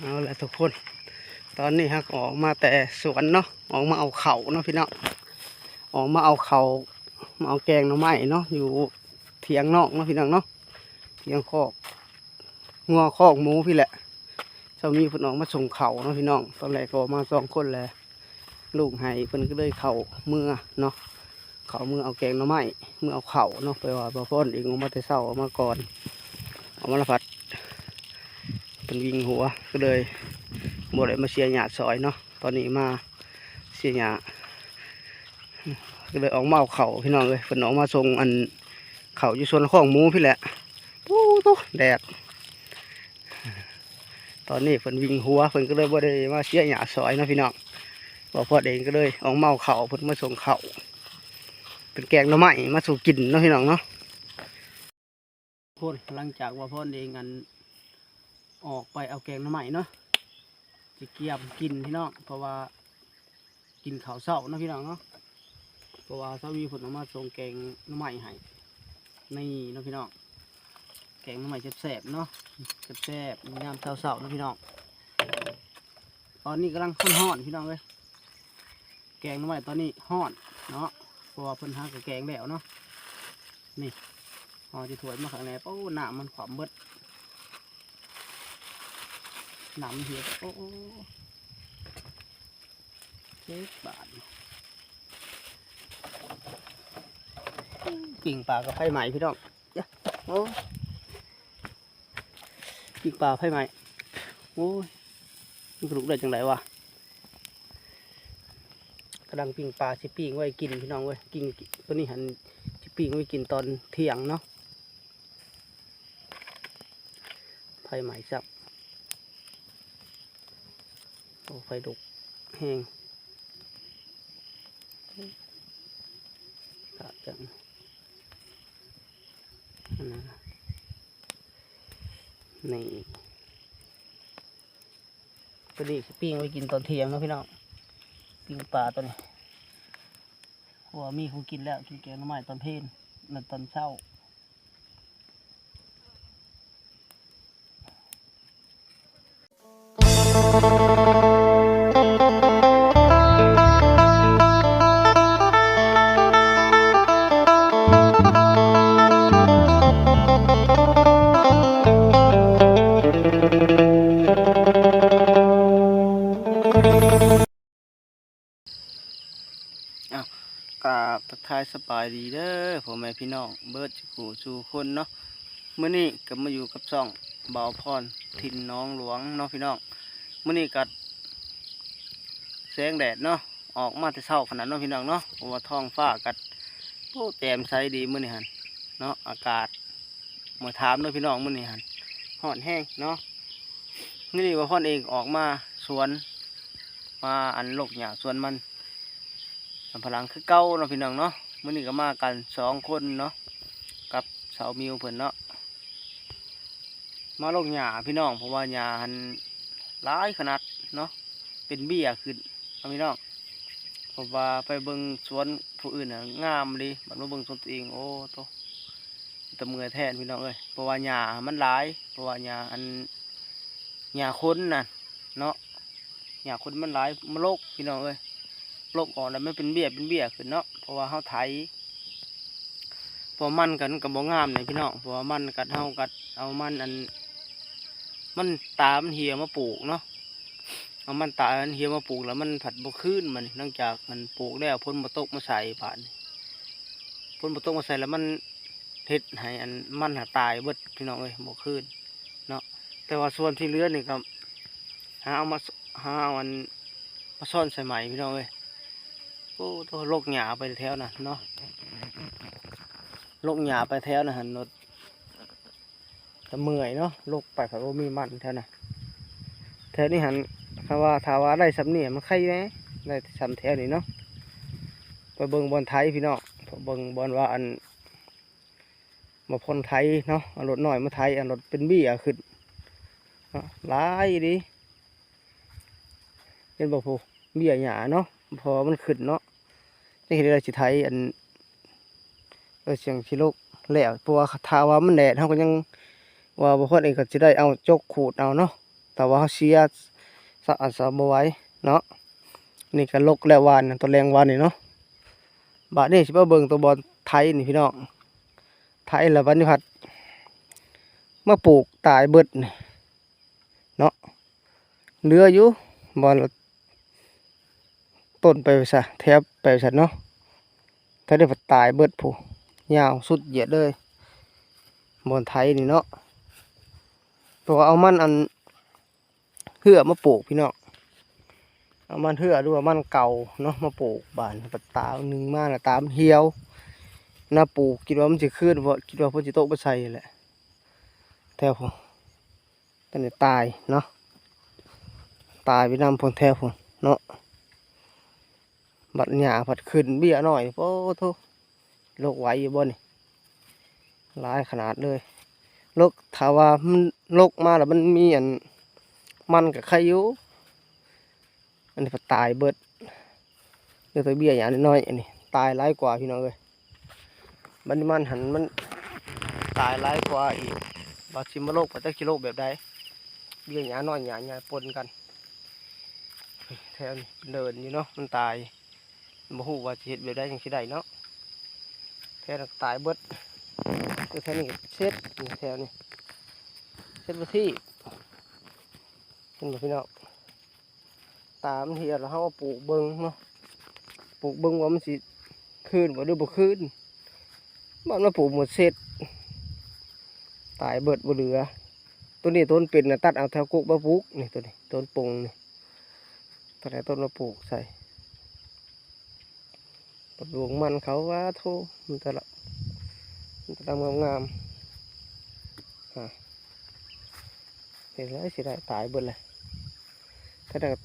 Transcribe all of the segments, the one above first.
ເອົາລະທຸກຄົນ ຕອນນີ້ເຮົາກໍອອກມາແຕ່ສວນເນາະ ອອກມາເອົາເຂົ້າເນາະພີ່ນ້ອງ ອອກມາເອົາເຂົ້າ ມາເອົາແກງໜໍ່ໄມ້ເນາະ ຢູ່ຖຽງນອກເນາະພີ່ນ້ອງເນາະ ຖຽງຄອກງົວຄອກໝູພີ້ແຫຼະ. ເຊົ້າມີເພິ່ນອອກມາສົ່ງເຂົ້າເນາະພີ່ນ້ອງ ຕອນແລກກໍມາສອງຄົນແຫຼະ ລູກໃຫ້ເພິ່ນກໍເລີຍເຂົ້າເມືອເນາະ ເຂົ້າເມືອເອົາແກງໜໍ່ໄມ້ ເມືອເອົາເຂົ້າເນາະ ເພາະວ່າບ່າວພອນເອງອອກມາແຕ່ເຊົ້າ ອອກມາກ່ອນ ອອກມາລະພັດ ເພິ່ນວິ່ງຫົວ ກໍເລີຍບໍ່ໄດ້ມາເສຍຫຍ້າຊ່ອຍເນາະ ຕອນນີ້ມາເສຍຫຍ້າ ກໍເລີຍອອກມາເອົາເຂົ້າພີ່ນ້ອງເອີຍ ເພິ່ນອອກມາສົ່ງອັນເຂົ້າຢູ່ສວນຄອກໝູພີ້ແຫຼະ ໂອ້ໂຕ ແດດ. ຕອນນີ້ເພິ່ນວິ່ງຫົວ ເພິ່ນກໍເລີຍບໍ່ໄດ້ມາເສຍຫຍ້າຊ່ອຍເນາະພີ່ນ້ອງ ບ່າວພອນເອງກໍເລີຍອອກມາເອົາເຂົ້າ ເພິ່ນມາສົ່ງເຂົ້າ ເປັນແກງໜໍ່ໄມ້ມາສູ່ກິນເນາະພີ່ນ້ອງເນາະ. ຄົນ ຫຼັງຈາກວ່າພອນເອງອັນ ອອກໄປເອົາແກງໜໍ່ໄມ້ເນາະ ຊິກຽມກິນພີ່ນ້ອງ ເພາະວ່າກິນເຂົ້າເຊົ້າເນາະພີ່ນ້ອງເນາະ ເພາະວ່າສາມີເພິ່ນເອົາມາສົ່ງແກງໜໍ່ໄມ້ໃຫ້ ນີ້ເນາະພີ່ນ້ອງ ແກງໜໍ່ໄມ້ແຊບໆເນາະ ແຊບໆຍາມເຊົ້າໆເນາະພີ່ນ້ອງ. ຕອນນີ້ກຳລັງຮ້ອນໆພີ່ນ້ອງເອີຍ ແກງໜໍ່ໄມ້ຕອນນີ້ຮ້ອນເນາະ ເພາະວ່າເພິ່ນຫາກະແກງແລ້ວເນາະ ນີ້ ເຮົາຈະຖ້ວຍມາຂ້າງແນ່ ໂອ້ ນ້ຳມັນຂວ້ຳເບິດ ນ້ຳມັນເຫີດ ໂອ້ ເຈັບບາດ ປີ້ງປາກັບໄຟໄໝ້ພີ່ນ້ອງ ໂອ້ ປີ້ງປາໄຟໄໝ້ ໂອ້ຍ ມັນກະລຸກໄດ້ຈັ່ງໃດວະ ກຳລັງປີ້ງປາ ຊິປີ້ງໄວ້ກິນພີ່ນ້ອງເອີຍ ກິນ ໂຕນີ້ຫັ້ນ ຊິປີ້ງໄວ້ກິນຕອນທ່ຽງເນາະ ໄຟໄໝ້ຊ້ຳ ໂອ້ ໄຟລຸກແຮງ ກະຈັງ ອັນນັ້ນ ນີ້ ໂຕນີ້ຊິປີ້ງໄວ້ກິນຕອນທ່ຽງເນາະພີ່ນ້ອງ ປີ້ງປາໂຕນີ້ ເພາະວ່າມີຂອງກິນແລ້ວ ກິນແກງໜໍ່ໄມ້ຕອນເພນ ແລະຕອນເຊົ້າ. ອ້າວ ກາບທັກທາຍສະບາຍດີເດີພໍ່ແມ່ພີ່ນ້ອງເບິດສູ່ຜູ້ສູ່ຄົນເນາະ ມື້ນີ້ກໍມາຢູ່ກັບຊ່ອງບ່າວພອນຖິ່ນໜອງຫຼວງເນາະພີ່ນ້ອງ ມື້ນີ້ກໍແສງແດດເນາະ ອອກມາແຕ່ເຊົ້າຂະໜາດເນາະພີ່ນ້ອງເນາະ ເພາະວ່າທ້ອງຟ້າກໍ ໂອ້ ແຈ່ມໃສດີມື້ນີ້ຫັ້ນເນາະ ອາກາດ ມາຖາມເດີພີ່ນ້ອງ ມື້ນີ້ຫັ້ນຮ້ອນແຮງເນາະ ມື້ນີ້ບ່າວພອນເອງອອກມາສວນ ມາອັນລົກຫຍ້າສວນມັນສຳປະຫຼັງຄືເກົ່າເນາະພີ່ນ້ອງເນາະ ມື້ນີ້ກໍມາກັນສອງຄົນເນາະ ກັບສາວມິວເພິ່ນເນາະ ມາລົກຫຍ້າພີ່ນ້ອງ ເພາະວ່າຫຍ້າຫັ້ນຫຼາຍຂະໜາດເນາະ ເປັນເບ້ຍຂຶ້ນເນາະພີ່ນ້ອງ ເພາະວ່າໄປເບິ່ງສວນຜູ້ອື່ນນະງາມອີ່ຫຼີ ບັດມາເບິ່ງສວນຕົວເອງ ໂອ້ໂຕ ແຕ່ເມື່ອຍແທນພີ່ນ້ອງເອີຍ ເພາະວ່າຫຍ້າມັນຫຼາຍ ເພາະວ່າຫຍ້າອັນ ຫຍ້າຄົນນະເນາະ ຫຍ້າຄົນມັນຫຼາຍ ມັນລົກພີ່ນ້ອງເອີຍ ລົກອອກແລ້ວມັນເປັນເບ້ຍເປັນເບ້ຍຂຶ້ນເນາະ ເພາະວ່າເຮົາໄຖ ເພາະມັນກໍ ມັນກໍບໍ່ງາມນະພີ່ນ້ອງ ເພາະວ່າມັນກັດ ເຮົາກັດເອົາມັນອັນ ມັນຕາມັນເຫ່ຍມາປູກເນາະ ເອົາມັນຕາມັນເຫ່ຍມາປູກແລ້ວມັນພັດບໍ່ຄືນ ບາດນີ້ຫຼັງຈາກມັນປູກແລ້ວ ຝົນບໍ່ຕົກມາໃສ່ ບາດນີ້ຝົນບໍ່ຕົກມາໃສ່ແລ້ວມັນ ເຮັດໃຫ້ອັນມັນຫາຕາຍເບິດພີ່ນ້ອງເອີຍ ບໍ່ຄືນເນາະ ແຕ່ວ່າສ່ວນທີ່ເຫຼືອນີ້ກໍຫາເອົາມາ ຫາເອົາອັນມາຊ້ອນໃສ່ໃໝ່ພີ່ນ້ອງເອີຍ ໂອ້ ໂຕ ລົກຫຍ້າໄປແຖວນັ້ນເນາະ ລົກຫຍ້າໄປແຖວນັ້ນຫັ້ນໂລດ ແຕ່ເມື່ອຍເນາະ ລົກໄປພັດບໍ່ມີມັນແຖວນັ້ນ ແຖວນີ້ຫັ້ນ ຄັນວ່າ ຖ້າວ່າໄດ້ຊ່ຳນີ້ມັນໄຄແດ່ ໄດ້ຊ່ຳແຖວນີ້ເນາະ ໄປເບິ່ງບ່ອນໄຖພີ່ນ້ອງ ໄປເບິ່ງບ່ອນວ່າອັນ ບ່າວພອນໄຖເນາະ ເອົາລົດນ້ອຍມາໄຖ ເອົາລົດເປັນເບ້ຍຂຶ້ນເນາະ ຫຼາຍອີ່ຫຼີ ເຫັນບໍ່ຜູ້ ເບ້ຍຫຍ້າເນາະ ເພາະວ່າມັນຂຶ້ນເນາະ ຈັ່ງເຮັດໃດຊິໄຖອັນ ເອີ ຈັ່ງຊິລົກແລ້ວ ເພາະວ່າຖ້າວ່າມັນແດດ ເຮົາກໍຍັງວ່າ ບ່າວພອນເອງກໍຊິໄດ້ເອົາຈົກຂູດເອົາເນາະ ຖ້າວ່າເຮົາເສຍສະ ອາດຈະບໍ່ໄຫວເນາະ. ນີ້ກໍລົກແລ້ວວານ ຕອນແລງວານນີ້ເນາະ. ບາດນີ້ຊິມາເບິ່ງຕົວບ່ອນໄຖນີ້ພີ່ນ້ອງ, ໄຖແລ້ວບາດນີ້ພັດມາປູກຕາຍເບິດນີ້ເນາະ. ເຫຼືອຢູ່ບ່ອນ ຕົ້ນໄປຊະ ແຖວໄປຊັ້ນເນາະ. ແຖວນີ້ພັດຕາຍເບິດພຸ້ນ ຍາວສຸດຢຽດເລີຍ ບ່ອນໄຖນີ້ເນາະ. ເພາະວ່າເອົາມັນອັນເຮືອມາປູກພີ່ນ້ອງ, ເອົາມັນເຮືອ ຫຼືວ່າມັນເກົ່າເນາະ ມາປູກ. ບາດນີ້ພັດຕາໜຶ່ງມາແລ້ວ ຕາມັນຫ່ຽວນະ ປູກ ຄິດວ່າມັນຊິຄືນ ເພາະຄິດວ່າຝົນຊິຕົກມາໃສ່ແຫຼະ ແຖວພຸ້ນ. ຕອນນີ້ຕາຍເນາະ, ຕາຍໄປນຳພຸ້ນແຖວພຸ້ນເນາະ. ບັດຫຍ້າພັດຂຶ້ນເບ້ຍນ້ອຍ ໂອ້ໂທ້ ລົກໄຫວຢູ່ບໍ່ນີ້? ຫຼາຍຂະໜາດເລີຍ ລົກ. ຖ້າວ່າມັນລົກມາແລ້ວມັນມີອັນມັນກໍໄຄຢູ່. ອັນນີ້ພັດຕາຍເບິດ ເຫຼືອແຕ່ເບ້ຍຫຍ້ານ້ອຍໆ ອັນນີ້ຕາຍຫຼາຍກວ່າພີ່ນ້ອງເອີຍ. ບັດນີ້ມັນຫັ້ນມັນຕາຍຫຼາຍກວ່າອີກ. ບາດຊິມາລົກ ວ່າຈັກຊິລົກແບບໃດ ເບ້ຍຫຍ້ານ້ອຍຫຍ້າໃຫຍ່ປົນກັນ. ແຖວນີ້ເດີ່ນຢູ່ເນາະ ມັນຕາຍ ບໍ່ຮູ້ວ່າຊິເຮັດແບບໃດຈັ່ງຊິໄດ້ເນາະ. ແຖວນັ້ນຕາຍເບິດ ແຖວນີ້ເສັດ ແຖວນີ້ເສັດປະທີບ ເຫັນບໍ່ພີ່ນ້ອງ? ຕາມັນເຫ່ຽແລ້ວ ເຮົາມາປູກເບິ່ງເນາະ, ປູກເບິ່ງວ່າມັນຊິຄືນບໍ່ ຫຼືບໍ່ຄືນ. ມັນມາປູກໝົດເສັດ ຕາຍເບິດບໍ່ເຫຼືອ. ໂຕນີ້ຕົ້ນເປັນນະ ຕັດເອົາແຖວກົກມາປູກນີ້, ໂຕນີ້ຕົ້ນປົງນີ້ ຕັດເອົາຕົ້ນມາປູກໃສ່. ປັດດວງມັນເຂົາ ວ່າໂທ້ ມັນແຕ່ລະ ມັນແຕ່ລະງາມໆ ຮະ ເຮັດໄດ້ຊິໄດ້ຕາຍເບິດແຫຼະ. ແຕ່ກໍ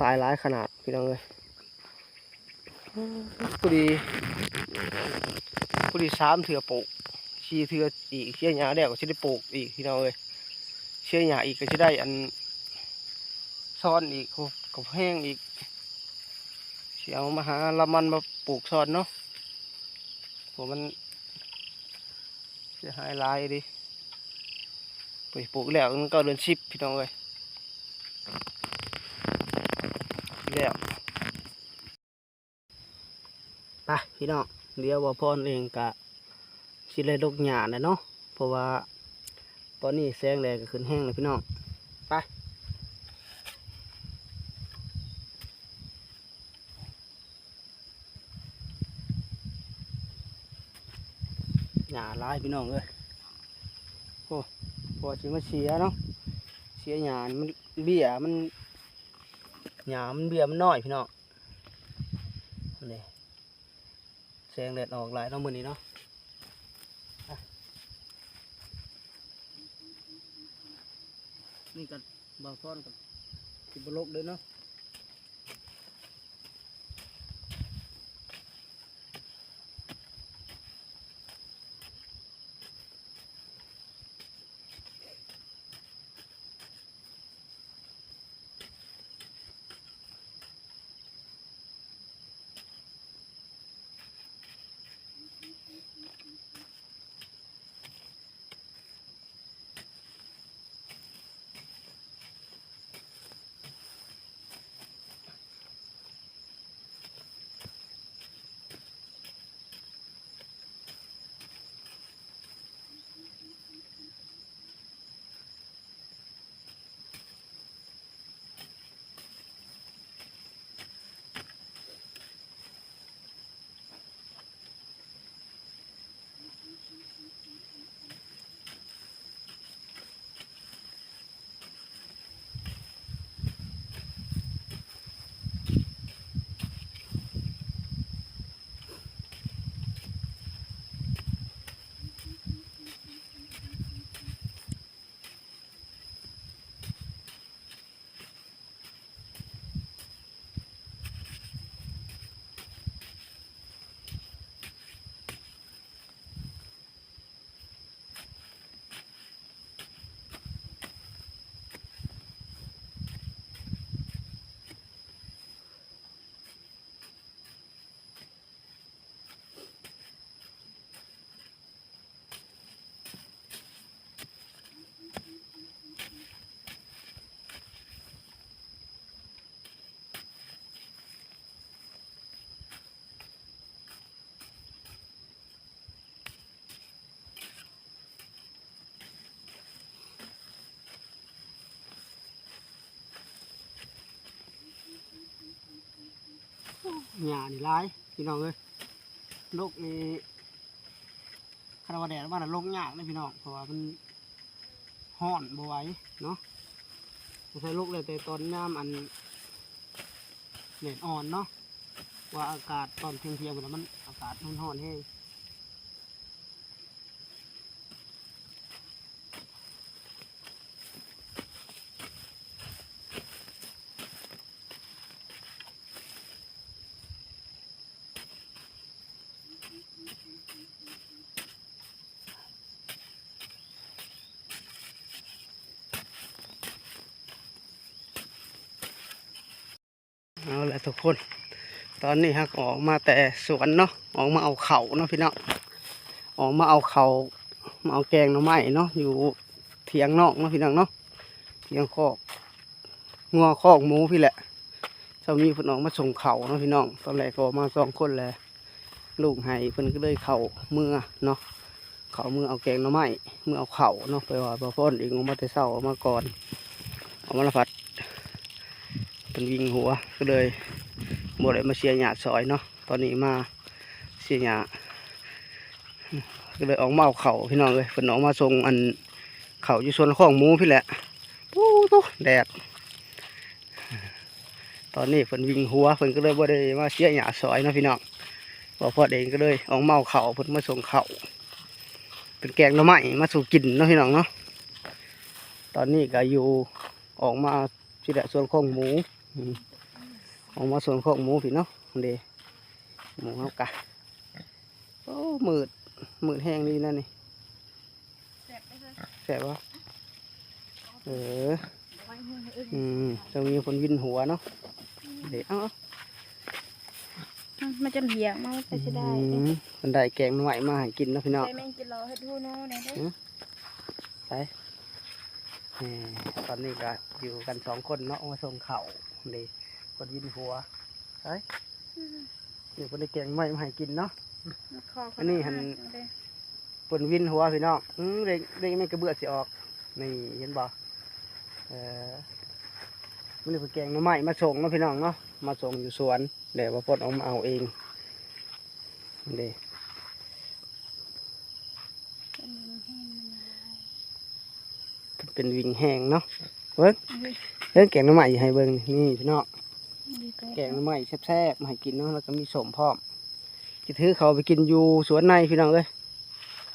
ຕາຍຫຼາຍຂະໜາດພີ່ນ້ອງເອີຍ. ພໍດີ ພໍດີສາມເທື່ອປູກ ສີ່ເທື່ອອີກ ເສຍຫຍ້າແລ້ວກໍຊິໄດ້ປູກອີກພີ່ນ້ອງເອີຍ. ເສຍຫຍ້າອີກກໍຊິໄດ້ອັນ ຊ້ອນອີກ ໂອ້ ກໍແພງອີກ. ຊິເອົາມະຫາລະມັນມາປູກຊ້ອນເນາະ ເພາະມັນເສຍຫາຍຫຼາຍເດ້. ໄປປູກແລ້ວ ເກົ້າເດືອນສິບ ພີ່ນ້ອງເອີຍ ແລ້ວ. ໄປພີ່ນ້ອງ ດຽວບ່າວພອນເອງກະຊິໄດ້ລົກຫຍ້າແລ້ວເນາະ ເພາະວ່າຕອນນີ້ແສງແດດກໍຂຶ້ນແຮງແລ້ວພີ່ນ້ອງ. ໄປ ຫຍ້າຫຼາຍພີ່ນ້ອງເອີຍ. ໂອ້ ກວ່າຊິມາເສຍເນາະ ເສຍຫຍ້າ ມັນເບ້ຍ ມັນ ຫຍ້າມັນເບ້ຍ ມັນນ້ອຍພີ່ນ້ອງ. ນີ້ ແສງແດດອອກຫຼາຍເນາະມື້ນີ້ເນາະ. ນີ້ກໍບ່າວພອນກໍຊິບໍ່ລົກເດ້ເນາະ. ໂ หญ้านี่หลายพี่น้องเอ้ย รกนี่ คันว่าแดดมาน่ะลงยากเด้พี่น้อง เพราะว่ามันฮ้อนบ่ไหวเนาะ สงสัยลกแล้วแต่ตอนยามอันแดดอ่อนเนาะ ว่าอากาศตอนเที่ยงๆ พุ้นน่ะมันอากาศมันฮ้อนแฮง เอาละทุกคน ตอนนี้เฮาก็ออกมาแต่สวนเนาะ ออกมาเอาข้าวเนาะพี่น้อง ออกมาเอาข้าว มาเอาแกงหน่อไม้เนาะ อยู่เถียงนอกเนาะพี่น้องเนาะ เถียงคอกงัวคอกหมูพี้แหละ เช้านี้เพิ่นออกมาส่งข้าวเนาะพี่น้อง ตอนแรกก็ออกมาสองคนแหละ ลูกไห้ เพิ่นก็เลยเข้าเมือเนาะ เข้าเมือเอาแกงหน่อไม้ เมือเอาข้าวเนาะ เพราะว่าบ่าวพรเองออกมาแต่เช้า ออกมาก่อน ออกมาแล้วพัด เพิ่นวิงหัว ก็เลยบ่ได้มาเสียหญ้าซอยเนาะ ตอนนี้มาเสียหญ้า ก็เลยออกมาเอาข้าวพี่น้องเอ้ย เพิ่นออกมาส่งอันข้าวอยู่สวนคอกหมูพี้แหละ ปู๊โต แดด ตอนนี้เพิ่นวิงหัว เพิ่นก็เลยบ่ได้มาเสียหญ้าซอยเนาะพี่น้อง บ่าวพรเองก็เลยออกมาเอาข้าว เพิ่นมาส่งข้าว เป็นแกงหน่อไม้มาสู่กินเนาะพี่น้องเนาะ ตอนนี้ก็อยู่ ออกมาพี้แหละสวนคอกหมู อืม ออกมาสวนคอกหมูพี้เนาะ เด้ หมูเฮากะ โอ้ มืด มืดแฮงดีนะนี่ แซ่บบ่ เออ อืม เช้านี้เพิ่นวินหัวเนาะ เด้ เอา เอา มาจนเหี่ย มาไปสิได้ อืม เพิ่นได้แกงหน่อไม้มาให้กินเนาะพี่น้อง ใส่แมงจิโลเฮ็ดฮูโนแหน่เด้อ หือ ไป นี่ ตอนนี้ก็อยู่กันสองคนเนาะ มาส่งข้าว เด้ เพิ่นวินหัว ไป นี่เพิ่นได้แกงหน่อไม้มาให้กินเนาะ อันนี้หั่น เพิ่นวินหัวพี่น้อง อืม เร่ง เร่งแม่นกระเบื้อสิออก นี่เห็นบ่ เอ่อ มื้อนี้เพิ่นแกงหน่อไม้มาส่งเนาะพี่น้องเนาะ มาส่งอยู่สวน แล้วบ่าวพรออกมาเอาเอง เด้ เป็นวิงแห้งเนาะ เบิ่ง เบิ่งแกงหน่อไม้ให้เบิ่ง นี่พี่น้อง แกงหน่อไม้แซ่บๆ มาให้กินเนาะ แล้วก็มีส้มพร้อม สิถือเข้าไปกินอยู่สวนในพี่น้องเอ้ย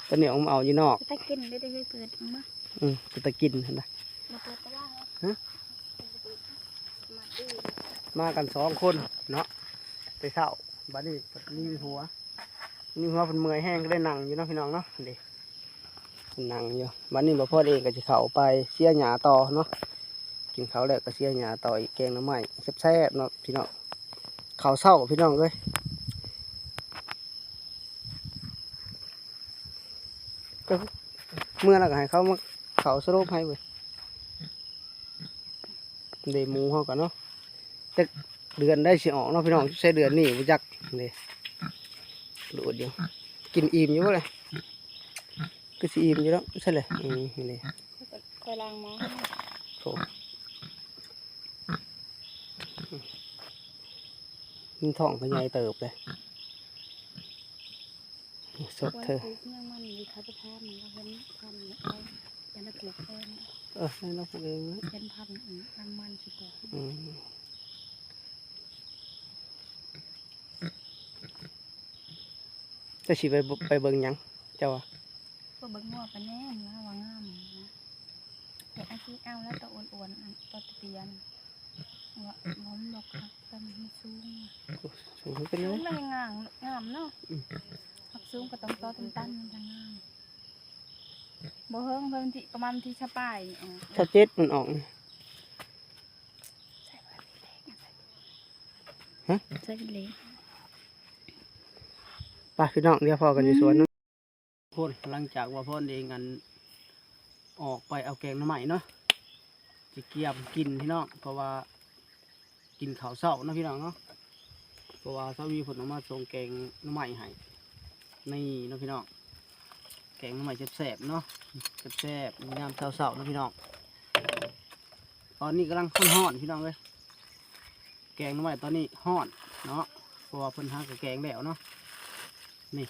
ตอนนี้ออกมาเอาอยู่นอก ตะกินได้ ได้เปิดออกมา อืม ตะกินหั่นนะ มาเปิดตะล่าง ฮะ มากันสองคนเนาะ แต่เช้า บัดนี้มีหัว มีหัวเพิ่นเมื่อยแฮงก็เลยนั่งอยู่เนาะพี่น้องเนาะ เด้ นั่งอยู่ บัดนี้บ่าวพรเองก็สิเข้าไปเสียหญ้าต่อเนาะ กินข้าวแล้วก็เสียหญ้าต่ออีก แกงหน่อไม้แซ่บๆ เนาะพี่น้อง ข้าวเช้าพี่น้องเอ้ย ก็เมื่อแล้วก็ให้เขามา เขาสรุปให้เว้ย เด้ หมูเฮาก็เนาะ จักเดือนใดสิออกเนาะพี่น้อง ใช้เดือนนี้บ่จัก เด้ ดูดอยู่ กินอิ่มอยู่บ่ล่ะ คือสิอิ่มอยู่แล้ว ใช่เลย อืม นี่ ค่อยล้างหม้อ โถ มันท้องก็ใหญ่เติบเลย สดเถอะ ปลูกยังมันอยู่ เขาไปทำมัน เราเห็นพันธุ์เนี่ย เขาจะได้ปลูกเอง เออ ให้เราปลูกเองนะ เห็นพันธุ์ อืม พันธุ์มันสิก่อน อืม เจ้าสิไปเบิ่ง ไปเบิ่งหยัง เจ้าว่า ก็เบิ่งงัวปานแหน่ ว่า ว่างามนะ แต่อาชีพเอาแล้วตัวอ้วนๆ อันตัวเตี้ยๆ ว่า บ่ มันบ่คัก แต่มันสูง โอ้ สูงขึ้น สู เลย งแล้วยังงาม งามเนาะ อืม ผักสูงก็ต้องต่อตันๆ มันจะงาม บ่เฮิง เพิ่นที่ประมาณวันที่ซาวปลาย อ๋อ ซาวเจ็ดมันออกนี่ ฮะ ใส่เลย ไปพี่น้อง เดี๋ยวพ้อกันอยู่สวนเนาะ อืม ทุกคน หลังจากว่าพรเองอัน ออกไปเอาแกงหน่อไม้เนาะ สิเกียมกินพี่น้อง เพราะว่ากินข้าวเช้าเนาะพี่น้องเนาะ เพราะว่าสามีเพิ่นเอามาส่งแกงหน่อไม้ให้ นี่เนาะพี่น้อง แกงหน่อไม้แซ่บๆ เนาะ แซ่บๆ ยามเช้าๆ เนาะพี่น้อง ตอนนี้กำลังร้อนๆ พี่น้องเอ้ย แกงหน่อไม้ตอนนี้ร้อนเนาะ າະວ່າເພິ່ນຫາກະແກງແລ້ວເນາະ. ນີ້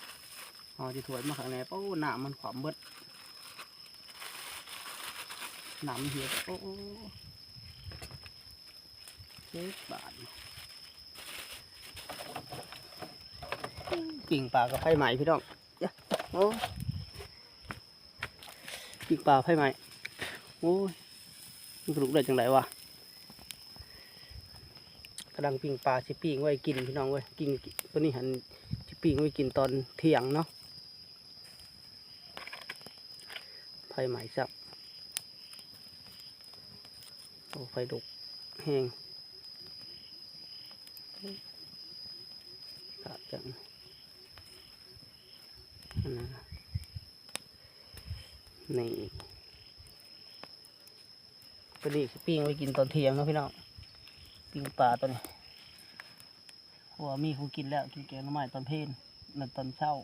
ເຮົາຈະຖ້ວຍມາຂ້າງໃນ ໂອ້ ນ້ຳມັນຂວ້ຳເບິດ ນ້ຳມັນເຫືອ. ໂອ້ ເຈັບບາດ ປີ້ງປາກັບໄຟໄໝ້ພີ່ນ້ອງ. ໂອ້ ປີ້ງປາໄຟໄໝ້ ໂອ້ຍ ມັນກະລຸກໄດ້ຈັ່ງໃດວະ. ກຳລັງປີ້ງປາ ຊິປີ້ງໄວ້ກິນພີ່ນ້ອງເອີຍ. ປີ້ງ ໂຕນີ້ຫັ້ນ ຊິປີ້ງໄວ້ກິນຕອນທ່ຽງເນາະ. ໄຟໄໝ້ຊ້ຳ ໂອ້ ໄຟລຸກແຮງ ຂາດຈັງ ອັນນັ້ນ ນີ້ ໂຕນີ້ຊິປີ້ງໄວ້ກິນຕອນທ່ຽງເນາະພີ່ນ້ອງ. ປີ້ງປາໂຕນີ້ ເພາະວ່າມີຂອງກິນແລ້ວ ກິນແກງໜໍ່ໄມ້ຕອນເພນ ແລະ ຕອນເຊົ້າ.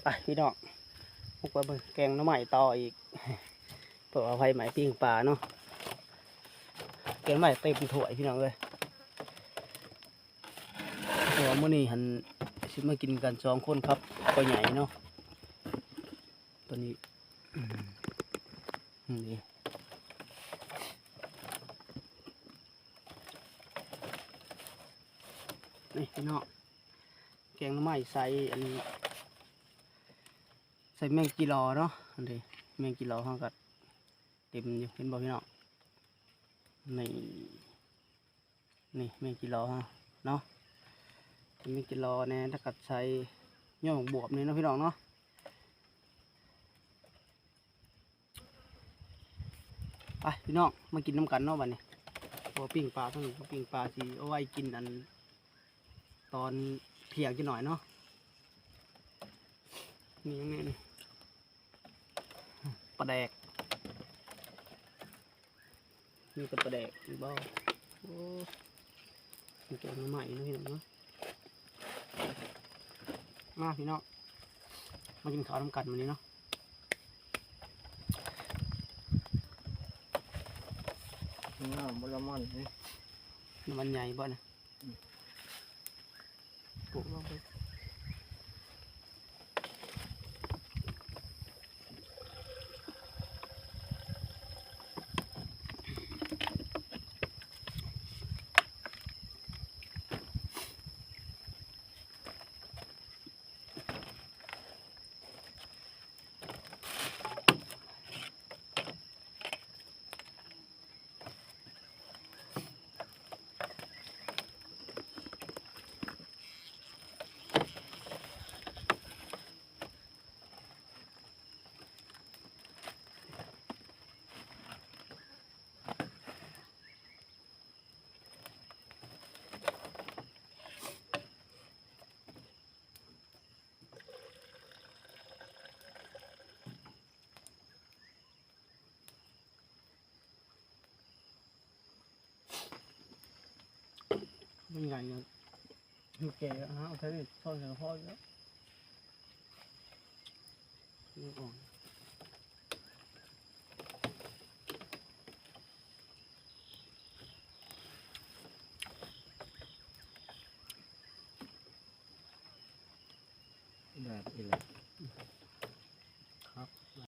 ໄປພີ່ນ້ອງ ບຸກໄປເບິ່ງແກງໜໍ່ໄມ້ຕໍ່ອີກ ເພາະວ່າໄຟໄໝ້ປີ້ງປາເນາະ. ແກງໜໍ່ໄມ້ເຕັມຖ້ວຍພີ່ນ້ອງເອີຍ ເພາະວ່າມື້ນີ້ຫັ້ນ ຊິມາກິນກັນສອງຄົນກັບພໍ່ໃຫຍ່ເນາະ. ໂຕນີ້ ອືມ ນີ້ ນີ້ພີ່ນ້ອງ ແກງໜໍ່ໄມ້ໃສ່ອັນ ໃສ່ແມງຈີລໍເນາະ. ອັນນີ້ແມງຈີລໍເຮົາກະເຕັມຢູ່ ເຫັນບໍ່ພີ່ນ້ອງ? ນີ້ ນີ້ແມງຈີລໍເຮົາເນາະ ແມງຈີລໍແດ່ ແລ້ວກະໃສ່ຍອດບວບນີ້ເນາະພີ່ນ້ອງເນາະ. ໄປພີ່ນ້ອງ ມາກິນນຳກັນເນາະບັດນີ້. ບໍ່ປີ້ງປາ ທັງປີ້ງປາຊິເອົາໄວ້ກິນອັນຕອນທ່ຽງຈັກໜ້ອຍເນາະ. ມີຫຍັງແດ່ນີ້? ປາແດກ ມີແຕ່ປາແດກ ມີບໍ່? ໂອ້ ມີແກງໜໍ່ໄມ້ເນາະພີ່ນ້ອງເນາະ. ມາພີ່ນ້ອງ ມາກິນເຂົ້ານຳກັນມື້ນີ້ເນາະ. ນ້ຳບໍ່ລະມັນນີ້ ນ້ຳມັນໃຫຍ່ບໍ່ນະ? ອືມ ປຸກລົງໄປ. ມັນໃຫຍ່ ແກ່ ຫາເອົາໃສ່ຊ້ອນໃສ່ກະເພາະຢູ່ແລ້ວ ມັນອ່ອນ. ແບບນີ້ແຫຼະ.